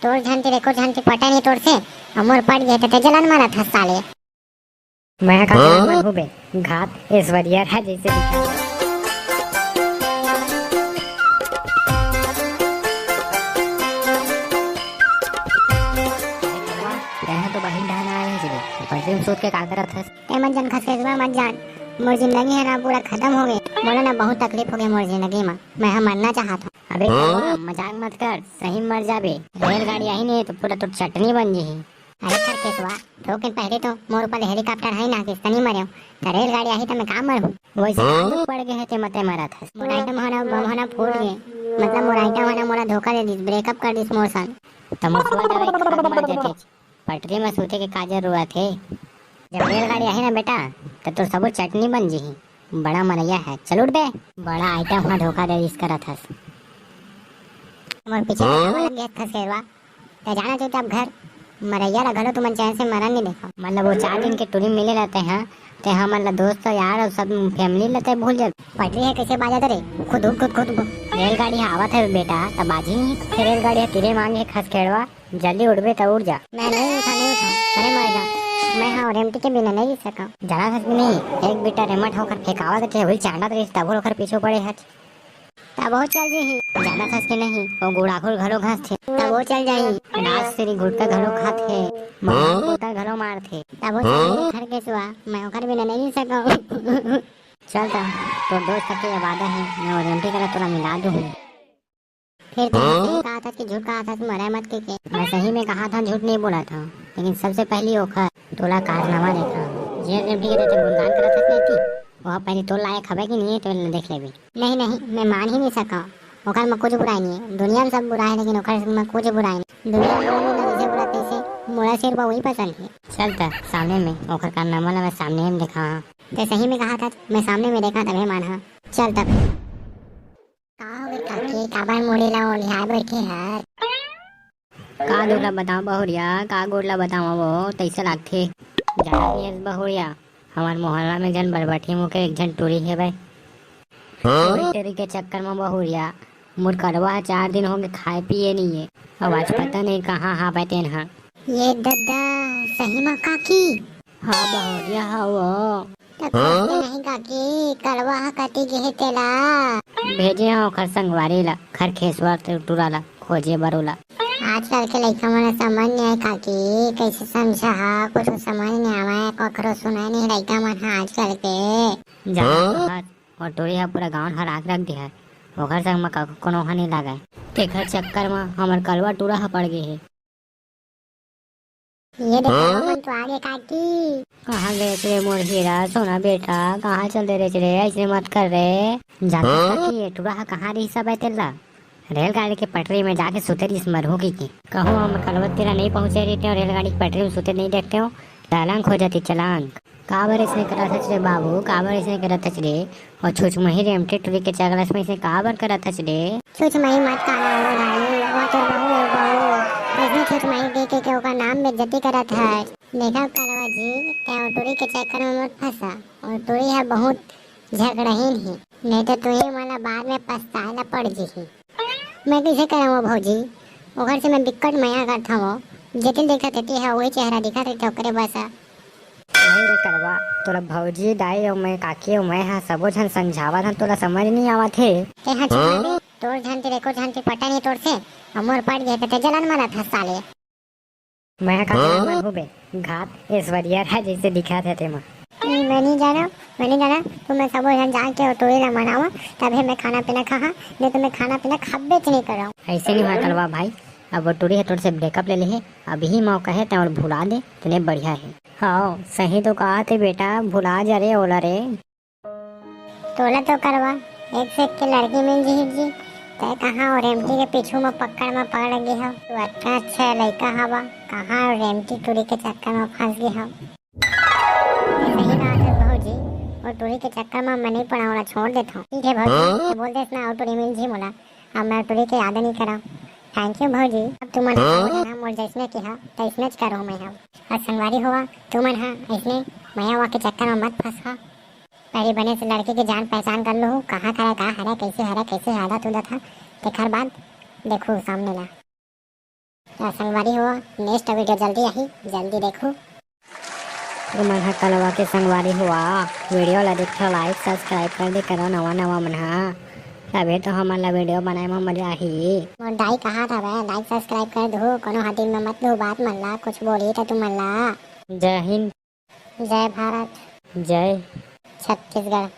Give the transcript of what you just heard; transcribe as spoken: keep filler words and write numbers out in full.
तोर झन के रे, कोर झन के पटन ही तोर से, अउ मोर पट गे त ते जलन मारत हस साले। मैं ह का जलन मारहूँ बे, घात ऐश्वर्या राय जैसे दिखा। तेहा तो बहिन ढाना आए हे जी, पटरी में सूत के का करत हस? ते मत जान खसकेसवा, मत जान। मोर जिंदगी है ना पूरा खत्म हो गए। मोला ना बहुत तकलीफ हो गए मोर जिंदगी में। मैं ह मरना चाहत हूँ। अबे हाँ? मजाक मत कर, सही में मर जाबे। रेलगाड़ी आही नहीं तो पूरा तोर चटनी बन जी। अरे खरकेसवा, थोकिन पहले तो मोर ऊपर हेलीकॉप्टर है ना, किस तनी मरे। तो रेलगाड़ी आही तो मैं का मरूँ? वैसे हाँ? आदत पड़ गए है ते मते मरत हस। मोर आइटम होना, बम होना फूट गए। मतलब मोर आइटम होना मोला धोखा दे दिस, ब्रेकअप कर दिस मोर संग। तो मुसवा दवाई खा के मर जाते। पटरी में सूते के का जरूरत हे? जब रेलगाड़ी आही ना बेटा, त तोर सबो चटनी बन जीही। बड़ा मरैया है, चल उठ बे। बड़ा आइटम हा धोखा दे दिस करत हस। हमर पीछे हाँ? लग गया खसेरवा। ते जाना चुपचाप घर। मरैया ला घलो तुमन चैन से मरन नहीं देखो। मतलब वो चार दिन के टूरी मिले रहते हैं, ते हमन ला दोस्त यार और सब फैमिली ला ते भूल जाबे। पटरी है कैसे बाजत रे? खुद खुद खुद। रेलगाड़ी हा आवत है बेटा, तब बाजी नहीं। फिर रेलगाड़ी है तीरे मांगे खसकेड़वा। जल्दी उठबे त उठ जा। मैं नहीं उठा, नहीं उठा। अरे मर जा। मैं हाँ रेमटी के बिना नहीं जी सकव। जाना था कि नहीं, एक बिट्टा रेमट होकर फेंकावत के वही चांडा तो तब ओकर पीछे पड़े हच। तब वो चल जी ही। जाना था कि नहीं, वो गुड़ाखुर घलो घास थे। तब वो चल जाही। रात से गुटका घलो खात हे। मार पोता घलो मार थे। तब वो चल जी खरकेसवा। मैं ओकर बिना नहीं जी सकव। चल ता, तो दोस्त के वादा है, मैं वो रेमटी करा तोला मिला दूँ। फिर तो हाँ? सही कहा था कि झूठ कहा था, मरा मत के, के। मैं सही में कहा था, झूठ नहीं बोला था, लेकिन सबसे पहली ओखर तोला कारनामा देखा। जे रेमटी के ते गुणगान करत हस नहीं थी, वो पहले तोर लायक हवे कि नहीं है, तो देख लेबे। नहीं, नहीं, मैं मान ही नहीं सका। ओखर में कुछ बुराई नहीं है, दुनिया में सब बुरा है, लेकिन ओखर में कुछ बुराई नहीं। दुनिया में कोई ना जैसे बुरा तैसे, मोला सिर्फ वही पसंद है। चल त, सामने में, ओखर कारनामा ला मैं सामने में देखा हाँ। ते सही में कहा था, मैं सामने में देखा तभे मान हाँ। चल तब। का होगे काकी, काबर मुड़ी ला ओढ़ियाए बइठे हस? का दुख ला बतावं बहुरिया, का गोठ ला बतावं वो, तइसे लागथे। जानत नइ हस बहुरिया, हमर मोहल्ला में एक झन बरबट्टी मुँह के एक झन टूरी हेवय। हाँ? टूरी के चक्कर म बहुरिया, मोर कलवा ह चार दिन होगे खाए पिए नइ हे। अउ आज पता नइ कहाँ हावय तेन ह। ये ददा, सही म काकी? हाँ बहुरिया, हाँ वो। त खोज के नहीं काकी, कलवा ह कति गे हे तेला? भेजे हंव ओखर संगवारी ला, खरखेसवा टूरा ला खोजे बर ओला। आजकल के लइका मन ला समझ नइ आय काकी, कइसे समझा हा, कुछु समझ नइ आवय, कखरो सुनय नइ लइका मन ह आजकल के। जाना तो हस, वो टूरी ह पूरा गांव हरा के रख दे हे, ओखर संग म का-, कोनो ह नइ लागय। तेखर चक्कर म हमर कलवा टूरा ह पड़ गे हे। ये देखो, हाँ? मन तो आ गे काकी। कहाँ गे रे मोर हीरा, सोना बेटा, कहाँ चल दे रे रे, अइसने मत कर रे। जानत हाँ? काकी, ये टूरा ह कहाँ रहिस हवय तेला? रेलगाड़ी के पटरी में जाके सुते रहिस मरहू कहिके। कहूँ हम कलवा तीर नइ पहुँचे रहितेंव, रेलगाड़ी के पटरी में सुते नइ देखतेंव, त अलंक हो जाती चलांक। काबर अइसने करत हच रे बाबू, काबर अइसने करत हच रे? अउ छुछमही रेमटी टूरी के चकलस में अइसने काबर करत हच रे? छुछमही मत काना हो भाई, वो तोर बहू हे, बहू। अइसने छुछमही कहि के, के ओकर नाम बेइज्जती करत हच। देखा कलवा जी, तैं ओ टूरी के चक्कर में मत फंसा। ओ टूरी ह बहुत झगड़हीन हे, नहीं तो तुही मन ला बाद में पछताए ला पड़ जही। मैं कइसे करंव वो भौजी? ओकर से मैं बिक्कट मया करथंव वो। जेती ल देखत हे, तेती ह वही चेहरा दिखत रहिथे ओकरे बस। नहीं रे कलवा, तोला भौजी, दाई अउ मैं, काकी अउ मैं ह सबो झन समझावत हन, तोला समझ नइ आवत हे। तेहा चुप रह बे, तोर झन के रे, कोर झन के पटन हे तोर से, अउ मोर पट गे त ते जलन मरत हस साले। मैं ह का हाँ? मरहूँ बे, घात ऐश्वर्या राय जइसे दिखत हे तेमा। नहीं, मैं नइ जानंव, मैं नइ जानंव, तुमन सबो झन जाके ओ टूरी ला मनावा, तभे मैं खाना पीना खाहा, नहीं तो मैं खाना पीना खाबेच नइ करंव। अइसे नइ होय कलवा भाई, अब ओ टूरी ह तोर से ब्रेकअप ले लेहे, अभी मौका हे, तैं ओला भुला दे, तने बढ़िया हे। हाँ, सही तो कहा थे बेटा, भुला जा रे ओला रे। तोला तो कलवा, एक से एक के लड़की मिल जही जी, तैं कहाँ ओ रेमटी के पीछू म पकड़ म पड़ गे हव। तू अतना अच्छा लइका हवा, कहाँ ओ रेमटी टूरी के चक्कर म फंस गे हव। सही बात हे भौजी, ओ टूरी के चक्कर म मैं नइ पड़ंव, ओला छोड़ देथंव। ठीक हे भौजी, हाँ? तैं बोल देस ना, ओ टूरी मिल जही मोला, अब मैं ओ टूरी के याद नइ करंव। Thank you भौजी, अब तुमन हाँ? मोर जइसने किहा, तइसनेच करहूँ मैं ह। अउ संगवारी हो, तुमन ह अइसने मया के चक्कर म मत फंसहा। पहली बने से लड़की के जान पहचान कर लूहू, कहाँ खड़ा, का हरे, कइसे हरे, कइसे आदत उदत ह, तेखर बाद देखू सामने ला। त संगवारी हो, नेक्स्ट वीडियो जल्दी आही, जल्दी देखू। तुमन ह कलवा के संगवारी हो, वीडियो ला देखथव, लाइक सब्सक्राइब कर दे करो नवा नवा मन ह, तभे तो हमन ला वीडियो बनाए म मजा आही। मोर दाई कहात हवय, लाइक सब्सक्राइब कर दू, कोनो ह दिल में मत लू बात मन ला, कुछ बोली त तुमन ला। जय हिंद। जय भारत। जय छत्तीसगढ़।